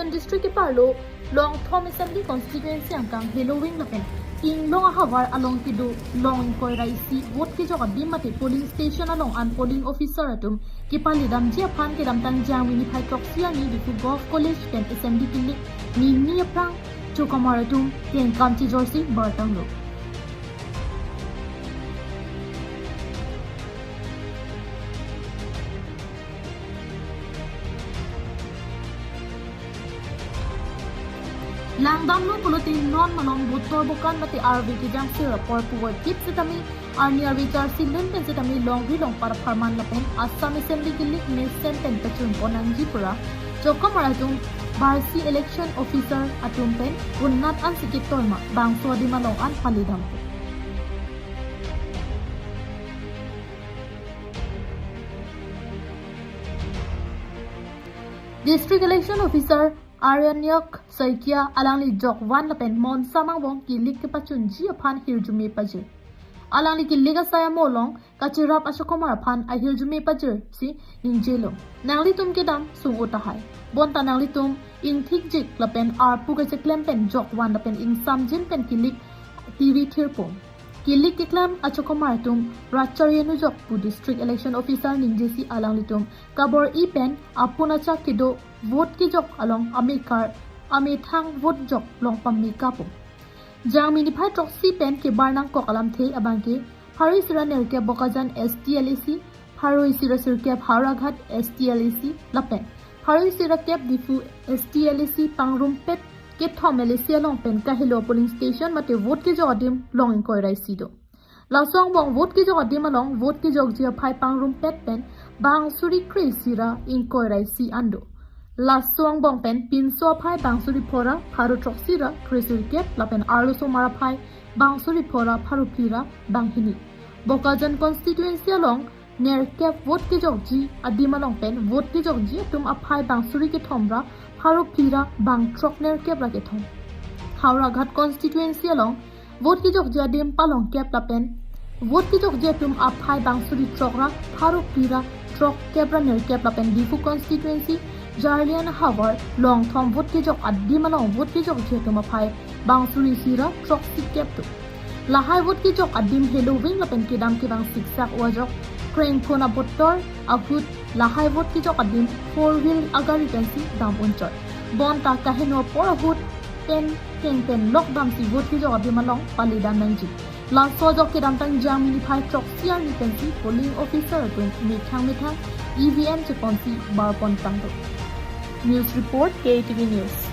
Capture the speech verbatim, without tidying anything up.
District keparlo Longthom Assembly Constituency angkang Heloving lapen Inglong ahavar along kedo long ingkoi ra isi vote kejok adim mate polling station along an polling officer atum kepalidamji aphan kedamtang Jangmi niphai throksi arni Diphu Govt College pen assembly kilik nini aphrang chokamar atum kengkam chijorsi bartanglo. Langdamlo pulote non malom botor bokan mate arve kejangsir apor puvoiphit setame arni arve charsi lun pen setame longri longpat apharman lapen Assam Assembly kilik mesen pen pachun pon nangji pura chokamar atum barsi election officer atum pen unnat ansi ketoi ma bangso adim along an palidam. District Election Officer Aranyok Saikia alangli jokvan lapen Monsa Mangbong kilik kepachunji aphan hirjume pajir. Alangli kilik asai amo along kachirap achokamar aphan ahirjume pajirsi ningjelo. Nanglitum kedam sung-o tahai. Bonta nanglitum ingthikjik lapen arpu kacheklem pen jokvan lapen ingsamjin pen kilik tiri thirpo. Kilik keklem achokamar atum rat charjenu jok pu District Election Officer ningjesi alanglitum kabor-i pen apun achak kedo vote kejok along amekar amethang vote jok long pamekapo. Jangmi niphai throksi pen kebar nangkok alamthe abangke pharo isi ra nerkep Bokajan S T L A C, pharo isi ra sirkep Howraghat S T L A C lapen pharo isi ra kep Diphu S T L A C pangrumpet kethom L A C along pen kahelo polling station mate vote kejok adim long ingkoi ra isi do. Laso angbong vote kejok adim along vote kejokji aphai pangrumpet pen bang suri kre isi ra ingkoi ra isi an do. Laso angbong pen pinso aphai bang suri pho ra pharo throksi ra kre sirkep lapen arlosomar aphai bang suri pho ra pharo phli ra bang hini. Bokajan constituency along nerkep vote kejokji adim along pen vote kejokji atum aphai bang suri kethom ra pharo phli ra bang throk nerkep ra kethom. Howraghat constituency along vote kejokji adim palongkep lapen vote kejokji atum aphai bang suri throk ra pharo phli ra throkkep ra nerkep lapen Diphu constituency Jarlian ahavar Longthom vote kejok adim along vote kejokji atum aphai bang suri isi ra throksi kep do. Lahai vote kejok adim Heloving lapen kedam kevang siksak o ajok krengphun abotor ahut lahai vote kejok adim four wheel agari pensi dam unchot. Bonta kaheno apor ahut pen keng pen lok damsi vote kejok adim along palidam nangji. Laso ajok kedamtang Jangmi niphai throksi arni pensi polling officer atum methang methang E V M cheponsi barpon tangdo. News report, K A T V News.